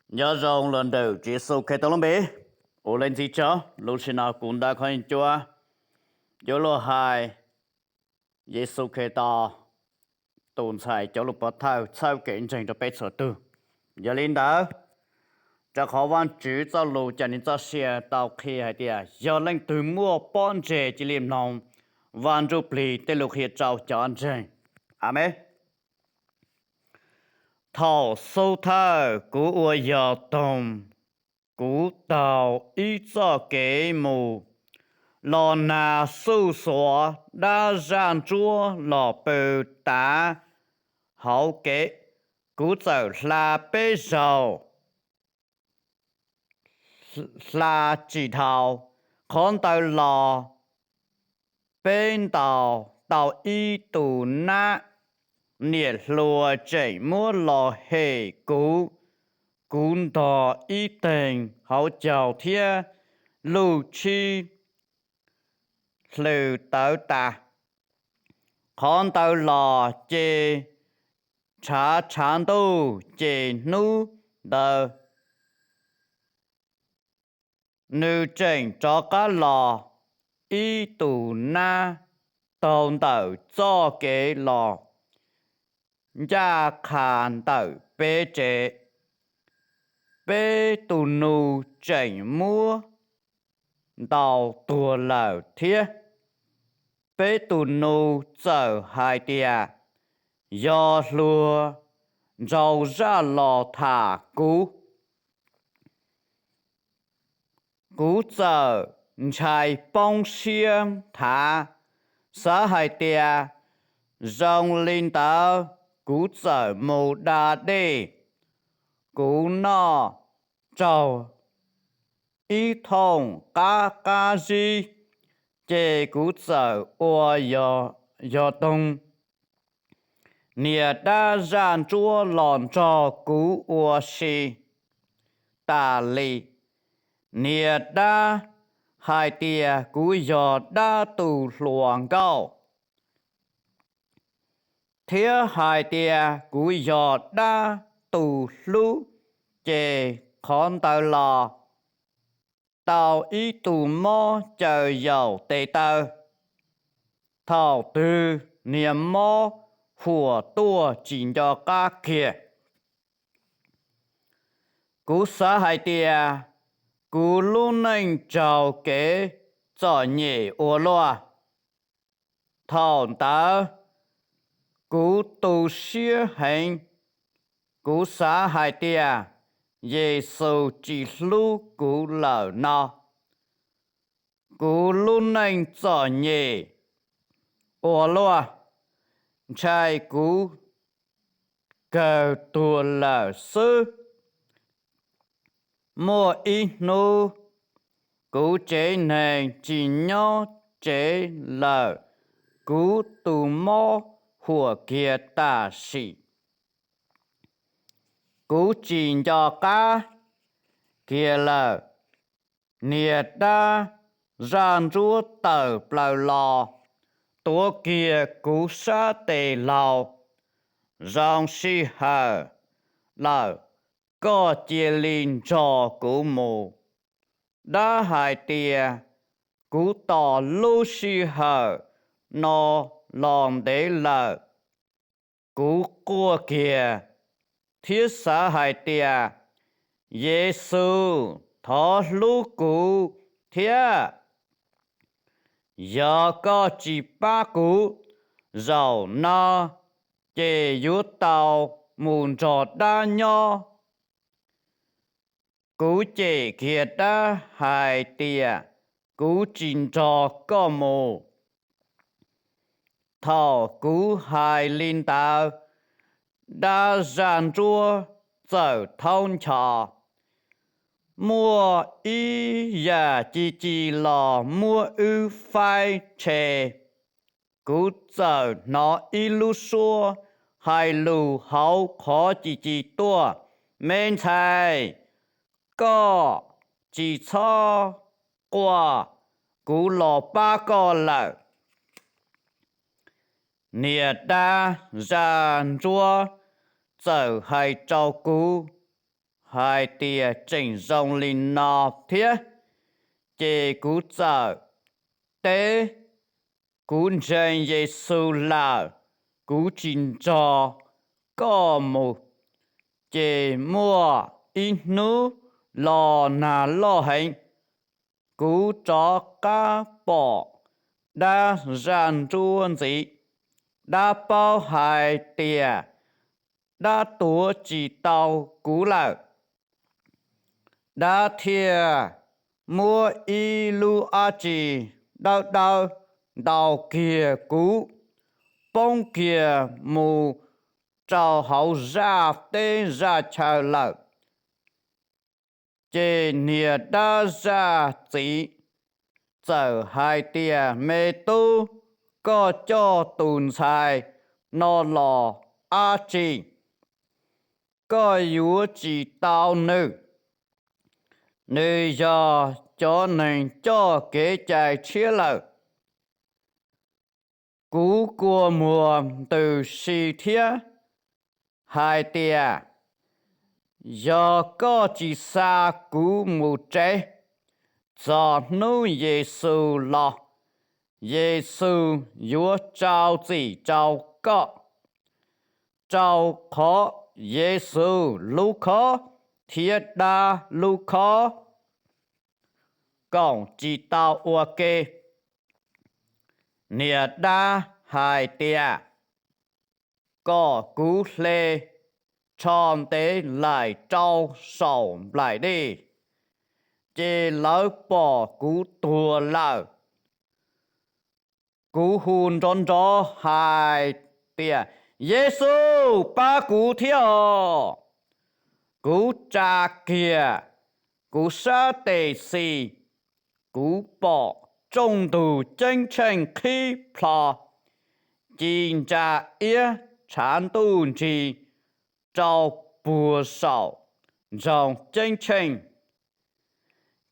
Nyob zoo los ntawm Tswv Yexus Khetos lub npe, ua lej ntxiv tso. Lub sij hawm no kuv Ntawv Kho Yeej Cuab yuav luag hais Yexus Khetos tus ntxhais cov lus pov thawj txhawb kev ntseeg rau peb txhua tug. Yog li ntawd, rau qhov Vajtswv txoj lus cov neeg txoj sia tau qhia hais tias yog leej twg muaj pob ntseg cia li mloog Vaj Ntsujplig tej lus qhia rau cov ntseeg. Amees. Thaum xub thawj kuv ua yog toog, kuv taug ib txoj kev mus los nag xuj xuav dab zaj ntsuab los pw tav hauv kev. Kuv txawm hla peb zaug, hla tsis dhau. Qhov ntawd los peb ntaus tau ib tus nab. Niam hluas tseem muab los hem kuv. Kuv ntog ib teeg hauv caug thiab luj tshib hlws tawv tas. Qhov ntawd los ces tshav tshav ntuj, ces hnub ntawd nws tseem rov qab los ib tus nab taug ntawm txoj kev los ncaj qha ntawm peb tsev. Peb tus nus tseem muab ntaus tuag lawm thiab. Peb tus nus txawm hais tias, yog hluas nraug zaj los tham kuv. Kuv txawm ntshai poob siab nthav, xav hais tias zoo li ntawd kuv txawm mus da dej. Kuv noj tsaug ib thooj qab qab zib, ces kuv txawm ua yog toog. Niam dab zaj ntsuab los nrog kuv ua si tas li. Niam dab hais tias kuv yog dab tus hluas nkauj, thiab hais tias kuv yog dab tus hlub, ces qhov ntawd los tau ib tug mob caws yaum tes taw. Thaum twg niag mob huam tuaj tsis nco qab kiag. Kuv xav hais tias kuv lub neej raug kev txom nyem ua luaj. Thaum ntawd kuv tu siab heev. Kuv xav hais tias Yexus tsis hlub kuv lawm no. Kuv lub neej txom nyem ua luaj, ntshai kuv kawg tuag lawm xwb. Muaj ib hnub, kuv tsev neeg tsis nyob tsev lawm, kuv tus mob huam kiag tam sim. Kuv tsis nco qab kiag lawm. Niag dab zaj ntsuab tawm plaws los, tuav kiag kuv sab tes laug. Zoo sij hawm lawm, koj cia li nrog kuv mus. Dab hais tias, kuv tos lub sij hawm no los ntev lawm. Kuv quaj kiag thiab xav hais tias, Yexus, thov hlub kuv thiab. Yog koj tsis pab kuv, zaum no ces yuav tau mus nrog dab nyob. Kuv cem kiag dab hais tias, kuv tsis nrog koj mus. Thaum kuv hais li ntawd, dab zaj ntsuab txawm thaub ncho. Muaj ib yam ci ci los muab wb faib tshe. Kuv txawm hnov ib lub suab hais lus hauv qhov ci ci tuaj, Me ntxhais, koj tsis txhob quaj, kuv los pab koj lawm. Niag dab zaj ntsuab txawm hais rau kuv, hais tias tseem zoo li no thiab, ces kuv txawm teb, kuv ntseeg Yexus lawm, kuv tsis nrog koj mus. Ces muaj ib hnub los nag loj heev, kuv rov qab pom dab zaj nruab ntxiv. Dab paub hais tias dab tuav tsis tau kuv lawm. Dab thiaj muab ib lub dab tsi dawb dawb ntaus kiag kuv, poob kiag mus rau hauv zaj teb zaj chaw lawm. Ces niag dab zaj txiv txawm hais tias, Me tub, koj coj tus ntxhais no los dab tsi? Koj yuav tsis tau nws. Nws yog cov neeg coj kev cai tshiab lawm. Kuv kua muag ntws si thiab hais tias, Yog koj tsis xa kuv mus tsev txog hnub Yexus los, Yexus yuav rau txim rau koj. Rau qhov Yexus lub khob thiab dab lub khob koom tsis tau ua ke. Niag dab hais tias, Kom kuv hle tsho ntev laim rau saum nplaim dej. Ces lawv pom kuv tuag lawm. Kuv hu nrov nrov hais tias, Yexus, pab kuv thiab os! Kuv tsa kiag kuv sab tes xis, kuv pom rooj ntug ceeb tsheej qhib plho, ci ntsa iab tshav ntuj nrig rau puag saum nroog ceeb tsheej.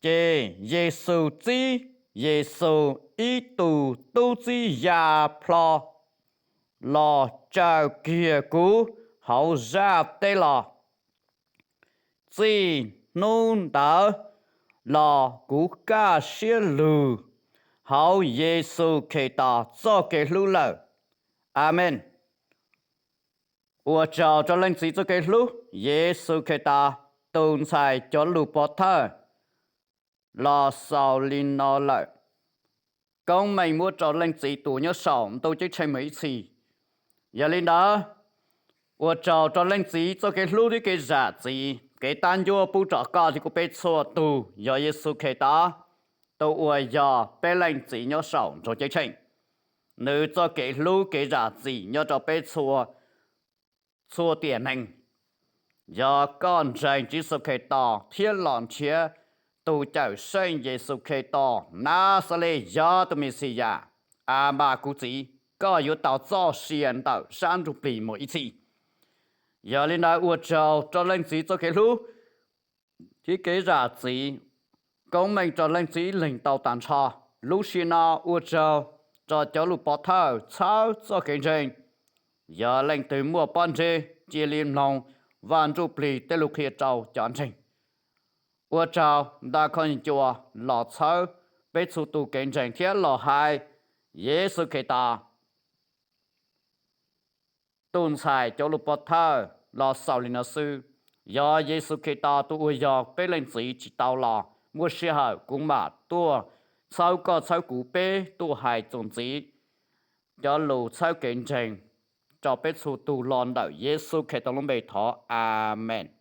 Ces Yexus txib, Yexus ib tug tub txib ya plho los tsaws kiag kuv hauv zaj teb los. Txij hnub ntawd los kuv kaj siab lug hauv Yexus Khetos txoj kev hlub lawm. Amees. Ua tsaug rau Leej Txiv txoj kev hlub, Yexus Khetos tus ntxhais cov lus pov thawj los xaus li no lawm. Koob meej muab rau Leej Txiv tus nyob saum ntuj ceeb tsheej mus ib txhis. Yog li ntawd, ua tsaug rau Leej Txiv txoj kev hlub thiab kev zam txim, kev tab ncuab pub rau koj thiab kuv peb txhua tus. Yog Yexus Khetos tus uas yog peb Leej Txiv nyob saum nroog ceeb tsheej, nws txoj kev hlub kev zam txim nyob rau peb txhua tiam neeg. Yog koj ntseeg Tswv Yexus Khetos thiab los nrhiav tus Cawmseej Yexus Khetos Naxales yog tus Mexiyas, A mas kuv Txiv, koj yuav tau txoj sia ntawm sab ntsuj plig mus ib txhis. Yog li ntawd, ua tsaug rau Leej Txiv txoj kev hlub thiab kev zam txim. Koob meej rau Leej Txiv ib leeg tau tag nrho. Lub sij hawm no ua tsaug rau cov lus pov thawj txhawb txoj kev ntseeg. Yog leej twg muaj pob ntseg, cia li mloog Vaj Ntsujplig tej lus qhia rau cov ntseeg. Ua tsaug ntau, koj ncua los txhawb peb txhua tus kev ntseeg thiab los hais Yexus Khetos tus ntxhais cov lus pov thawj los xaus li no xwb. Yog Yexus Khetos tus uas yog peb Leej Txiv tsis tau los, muaj sij hawm kuv mam tuaj txhawb koj txhawb kuv, peb tuaj hais txuas ntxiv cov lus txhawb kev ntseeg rau peb txhua tus los ntawm Yexus Khetos lub npe thov, Amees.